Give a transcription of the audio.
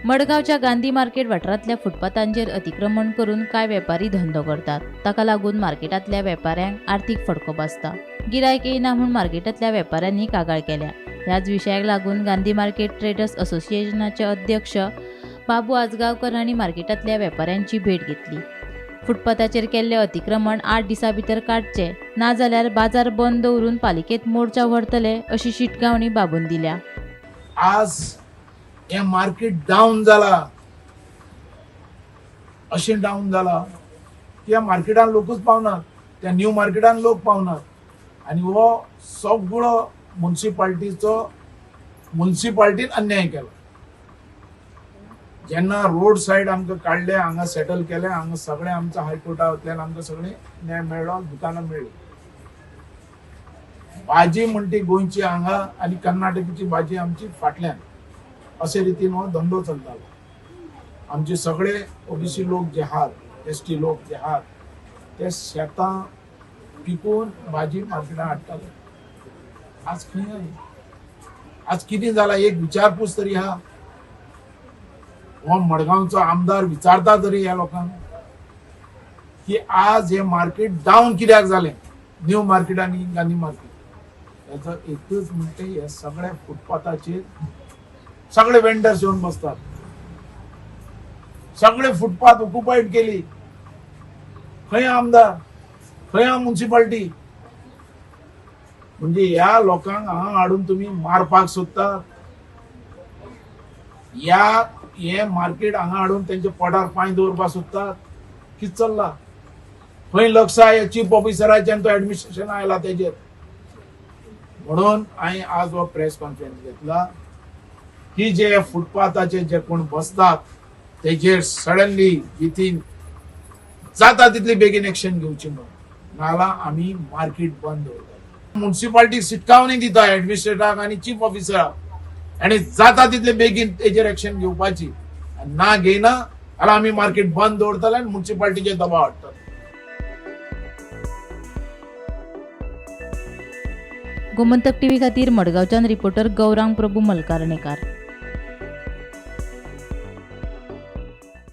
मडगांवच्या गांधी मार्केट वाठारांतल्या फुटपाथांचेर अतिक्रमण करून कांय वेपारी धंदो करतात. ताका लागून मार्केटांतल्या वेपाऱ्यांक आर्थीक फटको बसता. गिरायक येयना म्हूण मार्केटांतल्या वेपाऱ्यांनी कागाळ केल्या. ह्याच विशयाक लागून गांधी मार्केट ट्रेडर्स असोसिएशनाचे अध्यक्ष बाबू आजगांवकर हांणी मार्केटांतल्या वेपाऱ्यांची भेट घेतली. फुटपाथाचेर केल्ले अतिक्रमण 8 दिसां भितर काडचे, नाजाल्यार बाजार बंद दवरून पालिकेत मोर्चा व्हरतले अशी शिटकावणी बाबून दिल्या. आज हे मार्केट डावन जाला, अशें डावन जाला की ह्या मार्केटान लोकूच पावनात, त्या न्यू मार्केटान लोक पावनात आनी हो सगळो मुन्सिपाल्टीन अन्याय केला. जेन्ना रोड सायड आमकां काडले, हांगा सेटल केले, हांगा सगळें आमच्या हायकोर्टांतल्यान आमकां सगळें न्याय मेळ्ळो, दुकानां मेळ्ळी. भाजी म्हणटी गोंयची हांगा आनी कर्नाटकीची भाजी आमची फाटल्यान, अशे रितीन हो धंदो चलतालो. आमचे सगळे ओबीसी लोक जे आहात, एस टी लोक जे आहात, ते शेतां पिकोवन भाजी मार्केटात हाडटाले. आज खंय आज कितें जाला एक विचारपूस तरी आहा? हो मडगांवचो आमदार विचारता तरी ह्या लोकांक की आज हे मार्केट डावन कित्याक जालें, न्यू मार्केट आनी गांधी मार्केट? हेचो एकच म्हणटे, हे सगळे फुटपाथाचेर सगळे वेंडर्स येवन बसतात, सगळे फुटपाथ ऑक्युपायड केली. खंय आमदार, खंय मुन्सिपाल्टी? म्हणजे ह्या लोकांक हांगा हाडून तुमी मारपाक सोदतात. ह्या हे मार्केट हांगा हाडून तेंच्या पोटार पांय दवरपाक सोदतात. कितें चल्ला? खंय लक्ष आहा चीफ ऑफिसराचें आनी तो एडमिनिस्ट्रेशन आयला तेजेर? म्हणून हांवें आज हो प्रेस कॉन्फरन्स घेतला की जे फुटपाथाचेर जे कोण बसतात तेजेर सडनली विथीन जाता तितली बेगीन एक्शन घेवची म्हणून, नाजाल्यार आमी मार्केट बंद दवरतले. मुन्सिपाल्टीक शिटकावणी दिता, एडमिनिस्ट्रेटराक आनी चीफ ऑफिसराक, आनी जाता तितले बेगीन तेजेर एक्शन घेवपाची. आनी ना घेयना जाल्यार आमी मार्केट बंद दवरतले आनी मुन्सिपाल्टीचेर दबाव हाडटले. गोमंतक टीव्ही खातीर मडगांवच्यान रिपोर्टर गौरांग प्रभू मलकारणेकार.